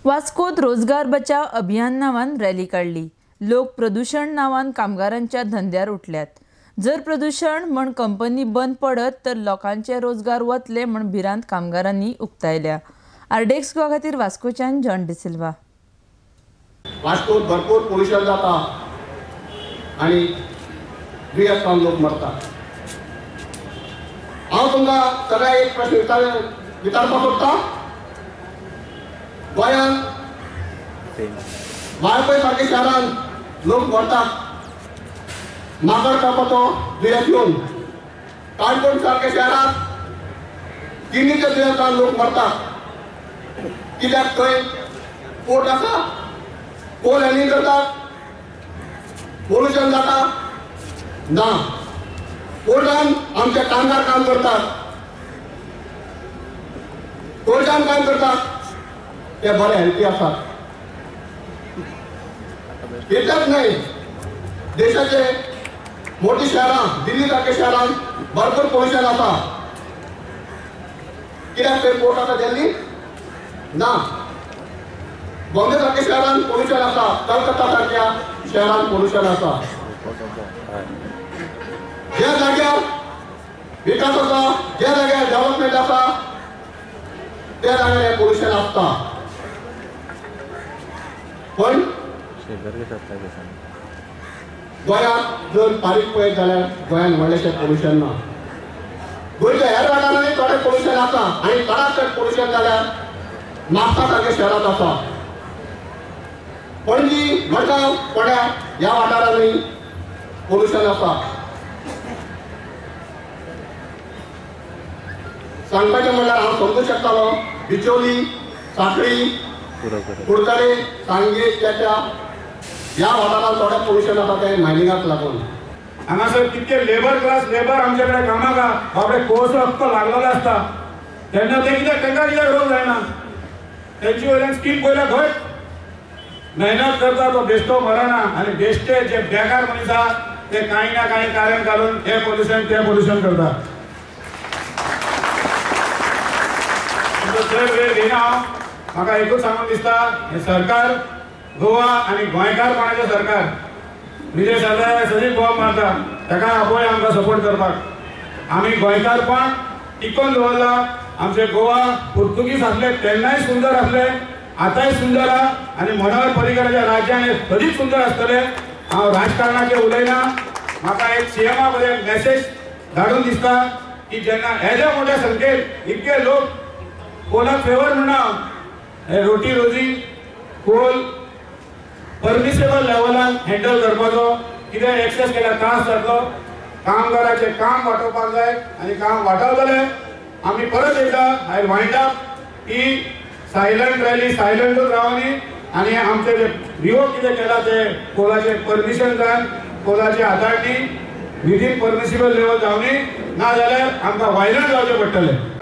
वास्कोत रोजगार बचाव अभियान नावान रॅली काडली. लोक प्रदूषण नावान कामगारांच्या धंद्यार उठल्यात. जर प्रदूषण म्हण कंपनी बंद पडत तर लोकांचे रोजगार वतले म्हण भिरांत कामगारांनी उक्तायल्या. आरडीएक्स गोवा खातीर वास्कोच्यान जॉन डिसिल्वा. वास्कोत भरपूर पोल्युशन जाता आनी दुयेंसान लोक मरतात. हांव तुमकां सगळ्या एक प्रश्न विचारपाक सोदता. गोंयांत वाळपय सारक्या शहरांत लोक मरतात माकड कापाचो दुयेंस येवन. काणकोण सारक्या शहरांत किडनीच्या दुयेंसान लोक मरतात. कित्याक थंय पोर्ट आसा, कोल हँडलिंग करतात, पोल्युशन जाता ना. कोर्टान आमचे कामगार काम करतात, कोर्टान काम करतात, ते बरे हेल्थी आसात. इतलेंच न्हय, देशाचे मोठी शहरां दिल्ली सारक्या शहरांत भरपूर पोल्युशन आसा. कित्याक थंय पोर्ट आसा दिल्ली ना. बॉम्बे सारक्या शहरांत पोल्युशन आसा, कलकत्ता सारक्या शहरांत पोल्युशन आसा. ज्या जाग्यार विकास आसा, ज्या जाग्यार डेव्हलपमेंट आसा, त्या जाग्यार हें पोल्युशन आसता. पण गोंयांत जर बारीक पळयत जाल्यार गोंयांत व्हडलेशें पोल्युशन ना. गोंयच्या हेर वाठारांनी थोडें पोल्युशन आसा आनी चडांत चड पोल्युशन जाल्यार म्हापसा सारक्या शहरांत आसा. पणजी, मडगांव, फोंड्या ह्या वाठारांनी पोल्युशन आसा. सांगपाचें म्हणल्यार हांव समजूं शकतालो बिचोली, साखळी, कुडतरे, सांगे, केप्यां ह्या वाठारांत थोडें पोल्युशन आसा तें मायनिंगाक लागून. हांगासर कितके लेबर क्लास लेबर आमचे कडेन कामाक बाबडे कोळसो हक्क लागलेलो आसता तेन्ना ते कित्याक तांकां कित्याक रोग जायना. तेंचे वयल्यान स्कीम पळयल्यार घट मेहनत करता तो बेश्टो मरना आनी बेश्टे जे बेकार मनीस आहा ते कांय ना कांय कारण घालून हे पोल्युशन ते पोल्युशन करता. चड वेळ घेयना हांव. म्हाका एकूच सांगून दिसता, हें सरकार गोवा आनी गोंयकारपणाचें सरकार. विजय सरदेसाय सदींच बोवाळ मारता, ताका आपोवया आमकां सपोर्ट करपाक. आमी गोंयकारपण टिकोवन दवरलां. आमचें गोवा पुर्तुगीज आसले तेन्नाय सुंदर आसले, आतांय सुंदर आहा आनी मनोहर पर्रीकराच्या राज्यान हें सदींच सुंदर आसतलें. हांव राजकारणाचेर उलयना. म्हाका एक सीएमा बरें मॅसेज धाडून दिसता की जेन्ना येद्या मोठ्या संख्येन इतके लोक कोणाक फेवर म्हणना, हे रोटी रोजी कोल परमिसेबल लेवलान हँडल करपाचो. कितें एक्सेस केल्यार त्रास जातलो. कामगाराचें काम वांटोवपाक जाय आनी काम वांटवतले आमी. परत एकदां I wind up की सायलंट रॅली सायलंटूच रावनी आनी आमचे जे रिवोक कितें केला ते कोलाचें परमिशन जाय, कोलाची हाताळणी विदीन परमिसिबल लेवल जावनी, ना जाल्यार आमकां वायलंट जावचें पडटलें.